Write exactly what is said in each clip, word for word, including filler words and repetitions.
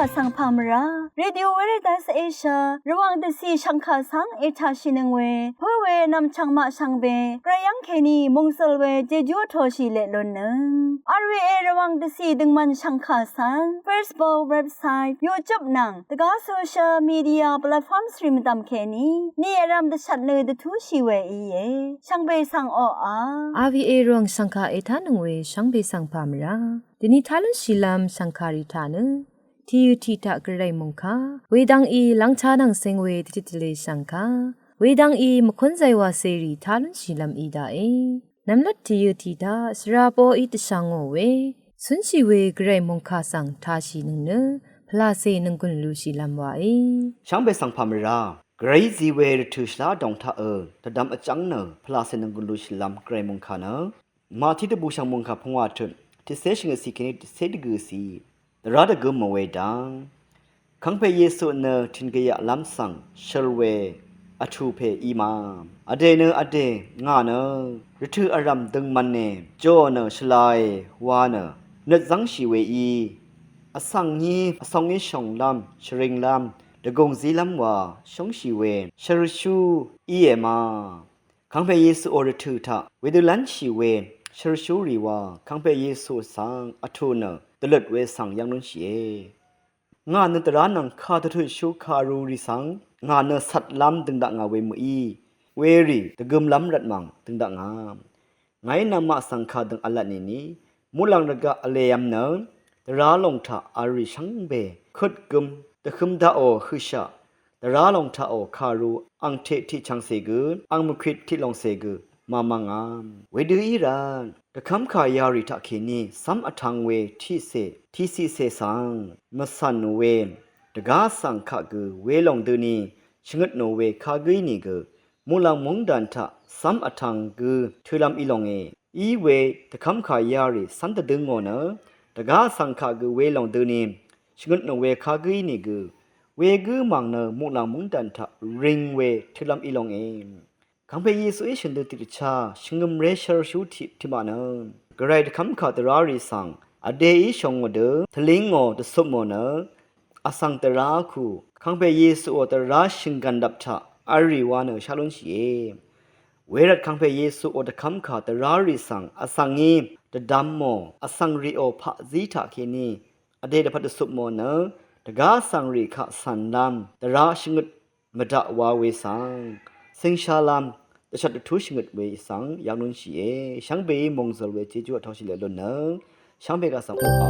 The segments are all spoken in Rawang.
Vsvng pà mvrá Radio Veritas Asia Rvwàng dvcì shv̀ngkà svng ètàshìnøng we pǿ we nv̀mchv̀ng maq shvngbe gvray yv́ng kèní mòngsøl we jejú vtōshì leq lunnøng. R V A Rvwàng dvcì døngmvn shv̀ngkà svng Facebook, website, YouTube nvng dvgá social media platforms rì mvdv̀m kèní ni vrv̄m dvshvt nø dvtúshì we íe. Shvngbe svng oqà R V A Rvwàng shv̀ngkà ètánøng we shvngbe svng pà mvrá dvni tá lúnshìlv́m shv̀ngkàrì taq nø tìyø̀ tiq taq gvray mòngkà wedvng í lv́ngchá nvng seng we dvjit dvlē shv̀ngkà wedvng í mvkúnzay wàcèrì tá lúnshìlv́m í daqe. Nvmlat tìyø̀ tiq taq shvra poqí dvshvngò we cúnshì we gvray mòngkà svng tāshìnøng nø pvlàcè nònggùn lushìlv́m wàe. Shvngbe svng pà mvrá gvrayí zi we rvtø̀ shvlá dòng taq ø dvdvm vjv́ng nø pvlàcè nònggùn lushìlv́m gvray mòngkà nø Màtí dvbùshv̀ng mòngkà pungwà tøt tiqcé shvngøtcì kèní tiqcé dvgø̀cì dvrá dvgø̄m mò we dv́ng Kàngpè Yesu nø tìn gvyaqlv́m svng shøl we vtù pè í ma. Vdè nø vdè ngà nø rvtø̀ vrv̀m døngmv̄ne jò nø shvlae wa nø nøt zv́ngshì we í. Vsvng ngí vsvng ngí shònglv́m shvringlv́m dvgùng zílv́m wa shóngshì we shvrshú íe ma. Kàngpè Yesuò rvtø̀ taq wedø lv́nshì we shvrshúrì wa Kàngpè Yesu svng vtù nø dvløt we svng yv́ng lúnshìe. Ngà nø dvrá nvng kà dvtutshú kàrurì svng ngà nø cvtlv́m døng dakngà we mø̀í. Werì dvgømlv́m rvtmv̀ng døng dakngà. Ngàí nvmaq svng kà døng v̄l lvtnìni muqlàng rvgaq vlev̄m nø dvrá lòng taq v̄l rì shvngbe køt gøm dvhøm daqò høqshaq dvrá lòng taqò kàru angteq tiqchv̀ngcè gø ang mvkwit tiqlòngcè gø màmv̀ngà. Wedø í rvt dvkv́mkà yarì taqkèní cv́m vtv̄ng we tiqcè tiqciqcè svng mvcv̀n we dvgá svng kaq gø welòng døni shvngøtnò we kagǿí nìgø muqlàng móngdàn taq cv́m vtv̄ng gø tø̄lv́m í longe. Í we dvkv́mkà yarì cv́n dvdø̄ngò nø dvgá svng kaq gø welòng døni shvngøtnò we kagǿí nìgø wegǿ mv̀ng nø muqlàng móngdàn taq ring we tø̄lv́m í longe. Kàngpè Yesuí shø̀n dø tiqdvchá shvngø̀mré shvrshú tiq tiqmaq nø gvray dvkv́mkà dvrá rì svng vdèí shòngò dø tvlíngò dvcupmò nø vsvng dvrá kù Kàngpè Yesuò dvrá shø̀nggv̀n dvp taq v̄l rì wa nø shá lúnshìe. Wervt Kàngpè Yesuò dvkv́mkà dvrá rì svng vsvng ngí dvdv̄m mò vsvng rìò paqzí taqkèní vdè dvpvt dvcupmò nø dvgá vsvng rì kaq cv̀nlv́m dvrá shvngøt mvdaq wa we svng cìngshálv́m dvshvt dvtú shvngøt we svng yv́ng lúnshìe. Shvngbeí mòngzø̀l we jejú vtōshì leq lunnøng shvngbe kaq svng oqà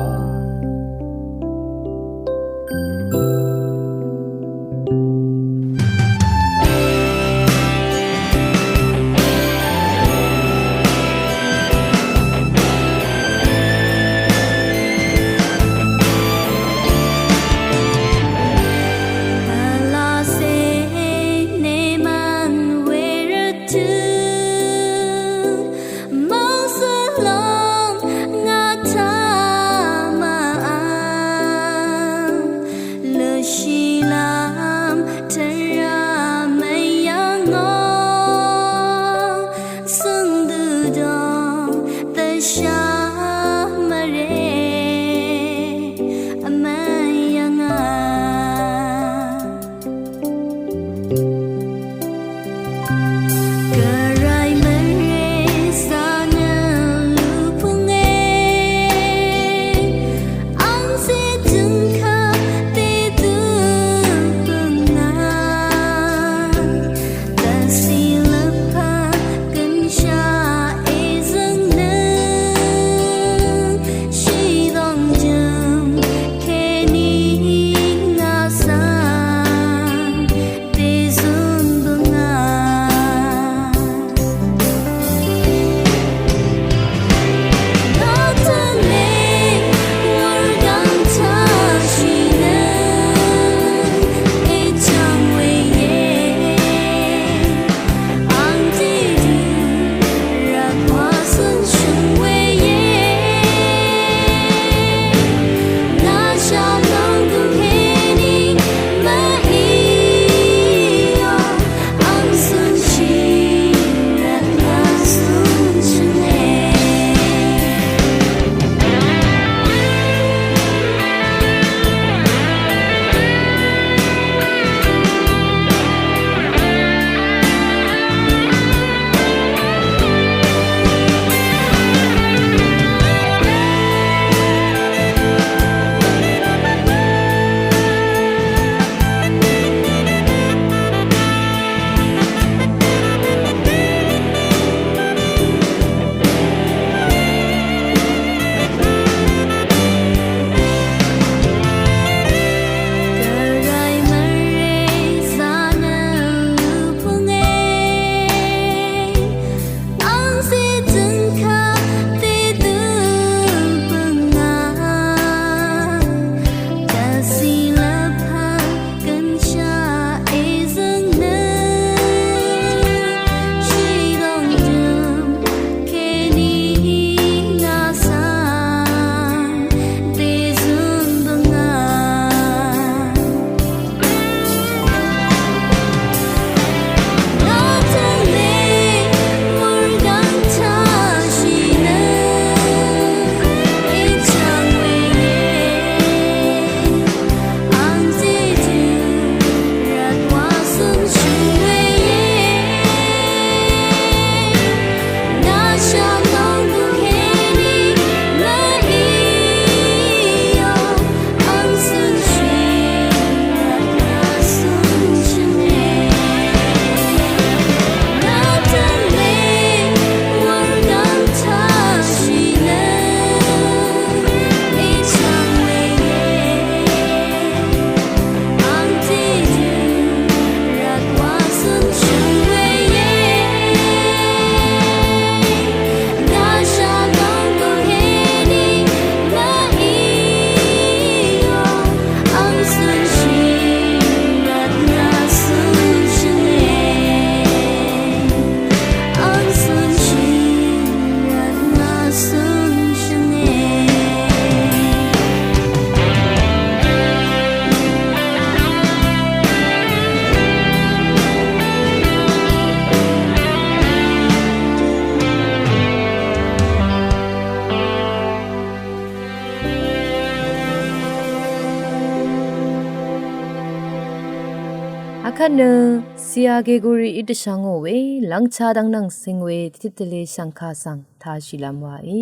Akvt nø Siya Geguri í dvshvngò we lvngcha dvng nvng sing we tvtit tvle shvngka svng tāshìlvm waí.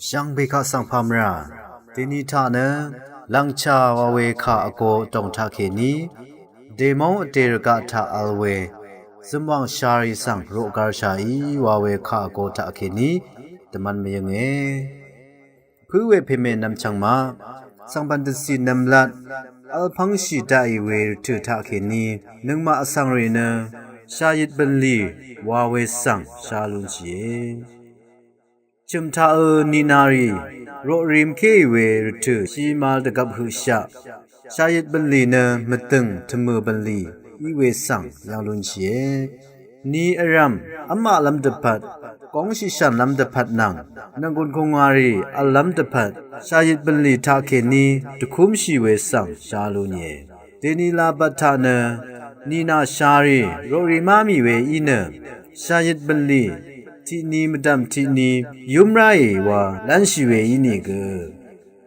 Shvngbe kaq svng pamra deni taq nø lvngcha wa we kà vgo vdòng taqkèní dèmóng vdè rvgaq taq vl we zømwàng sharì svng roqgarshàí wa we kà vgo taqkèní dvmvn mvyønge. Pǿ we pèmè nvmchvng maq svngbvn dvcì nvmlat vl pv́ngshì daqì we rvtø̀ taqkèní nøngmaq vsvngrì nø shàyit bv̀nlì wa we svng sha lunshìe. Chø̀m taqø ninarì roqri mkéì we rvtø̀ shimal dvgvp høqshaq shàyit bv̀nlì nø mvdø̀ng tvmø̀ bv̀nlì í we svng yv̀ng lunshìe. Ni vrv̀m v́maqlv́m dvpvt góngshì shànlv́m dvpvt nvng nv̀nggùn kùngàrì v̀llv́m dvpvt shàyit bv̀nlì taqkèní dvkúmshì we svng sha lunìe. Dèni lā bvt taq nø nìnà sharì roqri má mì we í nø shàyit bv̀nlì tiqni mvdv̀m tiqni yúm ráì wa lv́nshì we ínìgø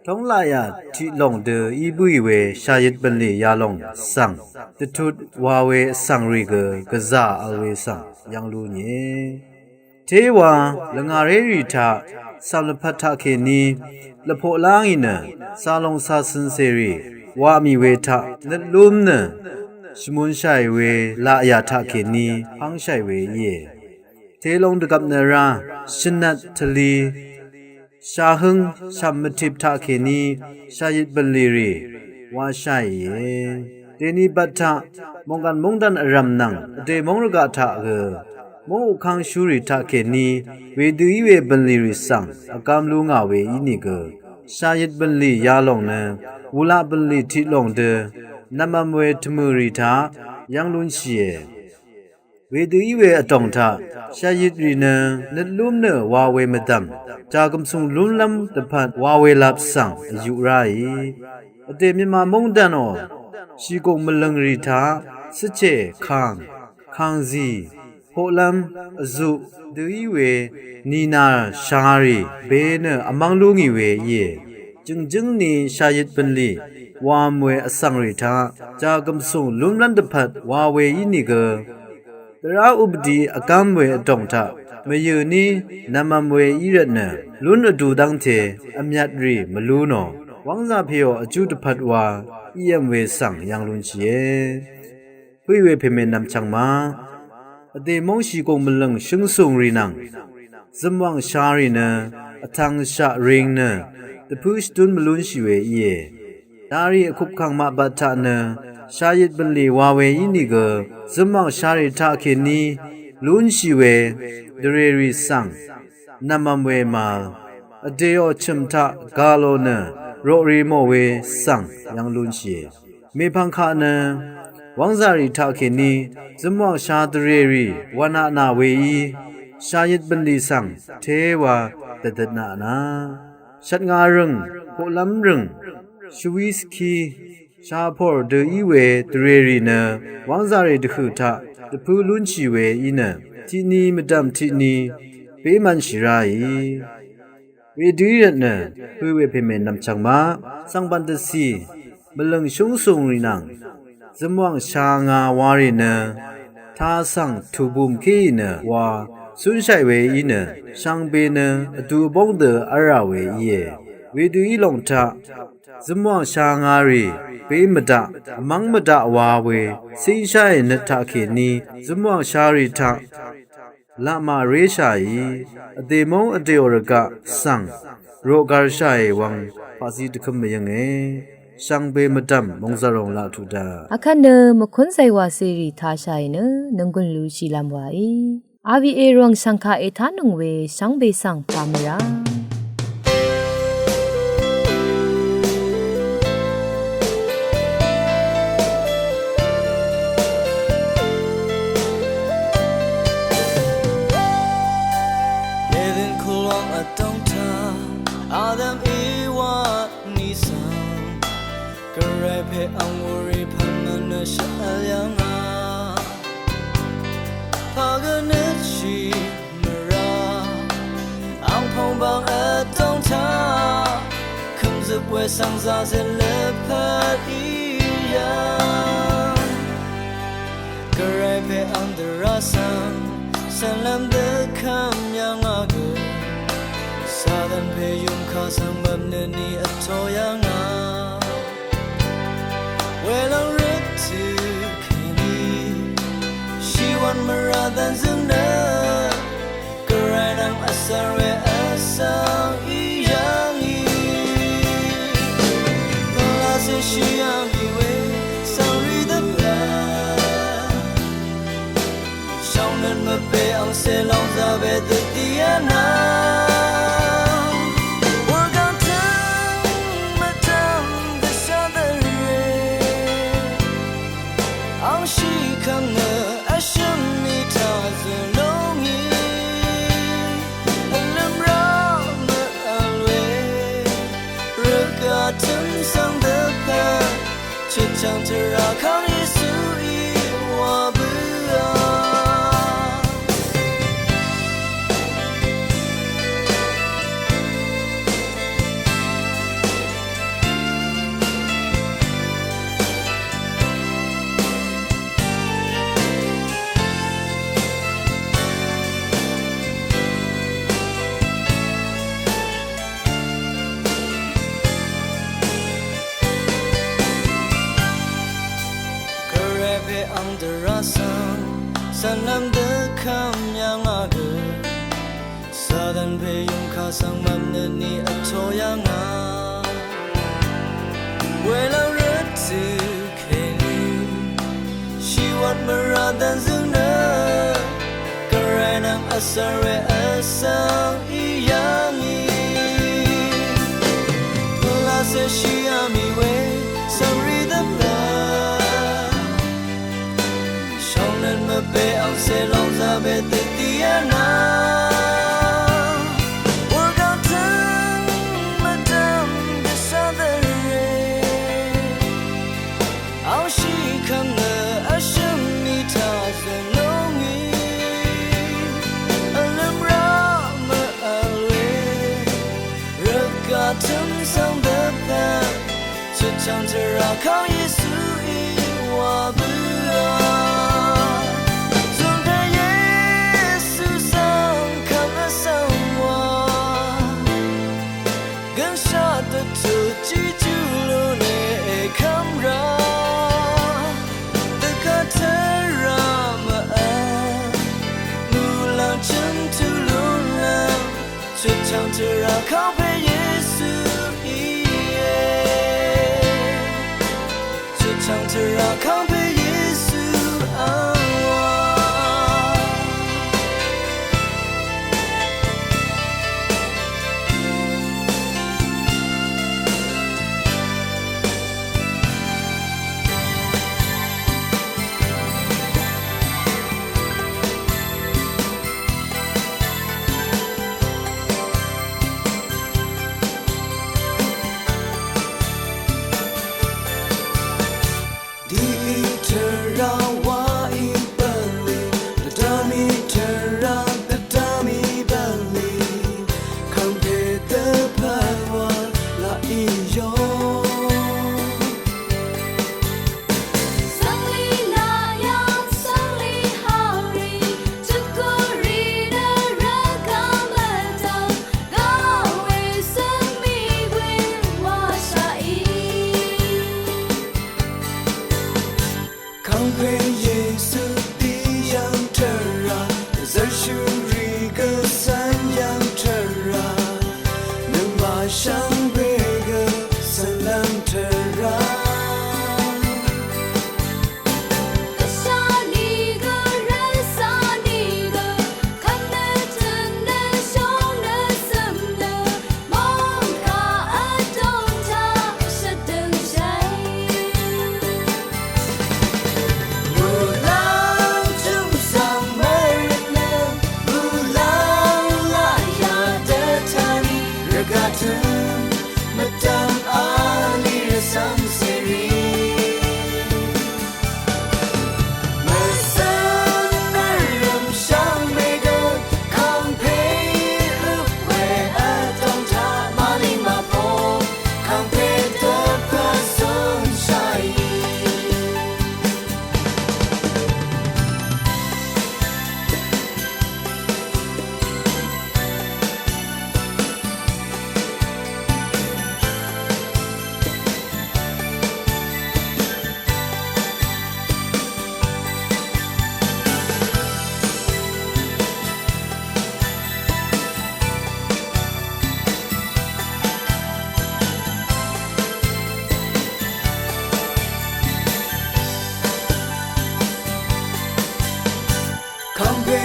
tóng laqyà tiq lòng dø í bǿì we shàyit bv̀nlì yalòng svng dvtut wa we vsvngrì gø gvzà vl we svng yv̀ng lunìe. Téwa lvngàrérì taq cv̀m lvpat taqkèní lvpoq lá ngì nø càlòng càcø̀n cèrì wa mì we taq nøt lúm nø shvmunshàì we laqyà taqkèní pv́ngshàì we íe. Telong dvgvp nø rá shvnvt tvli shahǿng shv̀m mvtip taqkèní shàyit bv̀nlì rì washàìe. Dèni bvt taq mòngkàn móngdàn vrv̀m nvng vdè móng rvgaq taq gø móng ukv́ngshúrì taqkèní wedø í we bv̀nlì rì svng vgvm lú ngà we ínìgø shàyit bv̀nlì yalòng nø wulaq bv̀nlì tiq lòng dø nv̀mvm we tvmø̀ rì taq yv́ng lúnshìe. Wedø í we vdòng taq shàyit rì nø nøt lúm nø wa we mvdv̀m jàgv̀msùng lúnlv́m dvpvt wa we lap svng vyuq ráì. Vdè mvyvma móngdànò shìgùng mvlø̀ng rì taq cvchè kàng kàngzì poqlv́m vzuq dø í we nìnà sharì be nø vmv́ng lú ngì we íe. Jø̀ngjǿng ni shàyit bv̀nlì wam we vsvngrì taq jàgv̀msùng lúnlv́m dvpvt wa we ínìgø dvrá updi vgv́m we vdòng taq mvyø̀ ní nv̀mvm we í rvtnø lún vdu dv́ngte vmyvtrì mvlú nò wv́ngzà pèò vjú dvpvt wa í vm we svng yv̀ng lunshìe. Pø̀í we pèmè nvmchvng ma vdè móngshì gùng mvlø̀ng shǿngsùng rì nvng zømwàng sharì nø vtvng shaq ring nø dvpǿ shvdún mvlúnshì we íe. Darì vkupkv̀ng maq bvt taq nø shàyit bv̀nlì wa we ínìgø zømwàng sharì taqkèní lúnshì we dvrèrì svng nv̀mvm we màvl vdèò chø̀m taq gà lò nø roqri mò we svng yv̀ng lúnshìe. Mèpvng kaq nø wv́ngzàrì taqkèní zømwàng sha dvrèrì wv̀naq nà weí shàyit bv̀nlì svng téwa dvdvtnaq na shvtnga rø̀ng poqlv́m rø̀ng shvwí svkí shapòr dø í we dvrèrì nø wv́ngzàrì dvhø̀ taq dvpǿ lúnshì we í nø tiqni mvdv̀m tiqni bémv̄nshì ráì. Wedø í rvtnø pø̀í we pèmè nvmchvng ma svngbv̀n dvcì mvlø̀ng shúngsùng rì nvng zømwàng sha nga warì nø tasv̀ng tùbùm kéì nø wa cúnshàì we í nø shvngbe nø vdu vbóng dø v́lrà we íe. Wedø í lòng taq zømwàng sha ngarì bé mvdaq vmv́ng mvdaq wa we cíngshàì nøt taqkèní zømwàng sharì taq laq màréshàì vdè móng vdèò rvgaq svng roqgarshàì wvng paqzí dvkǿm mvyønge. Shvngbe mvdv̀m mòngzv̀ròng laq tuq daq. Akvt nø mvkúnzay wàcèrì tashàì nø nònggùn lushìlv́m waí. R V A Rvwàng shv̀ngkà ètánøng we shvngbe svng pàmvrá. Lèløn kulong vdòng taq Adam Ewa ni svng Gvray pè ang wuri pv̀n mvnø shvl yv̀ngà. Pagvnøtshì mvrá angpong bang vdòng taq kø̀mzøp we svng zazøt lvpat í yv̀ng. Pè angcè lòng zà we dø dìá nà. Wurgvng tøng mvdv̀m dvshá dvre. Angshì kvmnø vshø̀m mì taq zø̀ lúngì. Vlø̀m rá mvvl we. Rvgaq tø̀m svng dvpvt. Chøtchv̀ng tvrà kv́m Yesuí wa bǿà. Gvray pè ang dvrá svng, svnvm dvkvm yv̀ngà gø. Satan pè yungkà svng mvpnøt ni vtō yv̀ngà. Welvng rvtø̀ kèní. Shìwvt mvrà dvnzøng nø. Gvray nvng vsvr we vsvng í yv̀ngì. Pvlacè shìá mì we svngrì dvpvt. Shvngnøt mvpè angcè lòng zà we dø dìá nà. Wurgvng tøng mvdv̀m dvshá dvre. Angshì kvmnø vshø̀m mì taq zø̀ lúngì. Vlø̀m rá mvvl we. Rvgaq tø̀m svng dvpvt. Chøtchv̀ng tvrà kv́m Yesuí wa bǿà. Zùngte Yesu svng kvm vsvng wa. Gønshaq dvtut tiqjú lúne èkv́m rá. Dvgvt tvrà mvvl. Muqlàng chø̀m tuq lúnlv́m. Chøtchv̀ng tvrà kv́m pè Yesu íe. Chøtchv̀ng tvrà kv́m pè Yesu ang wa. Dì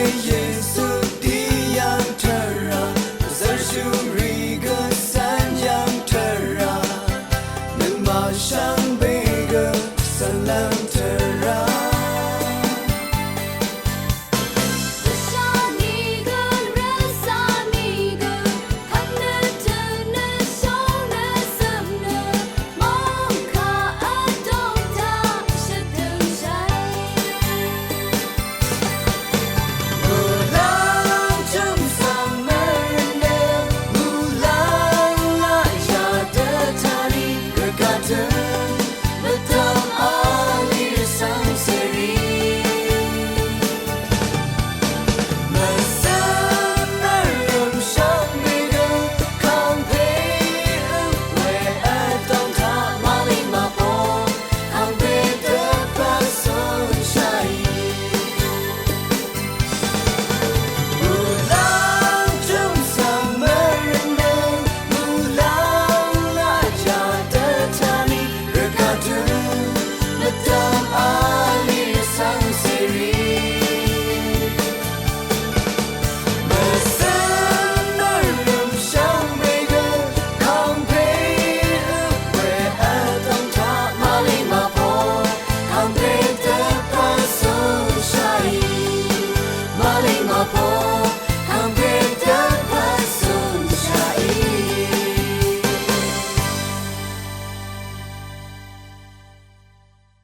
Yé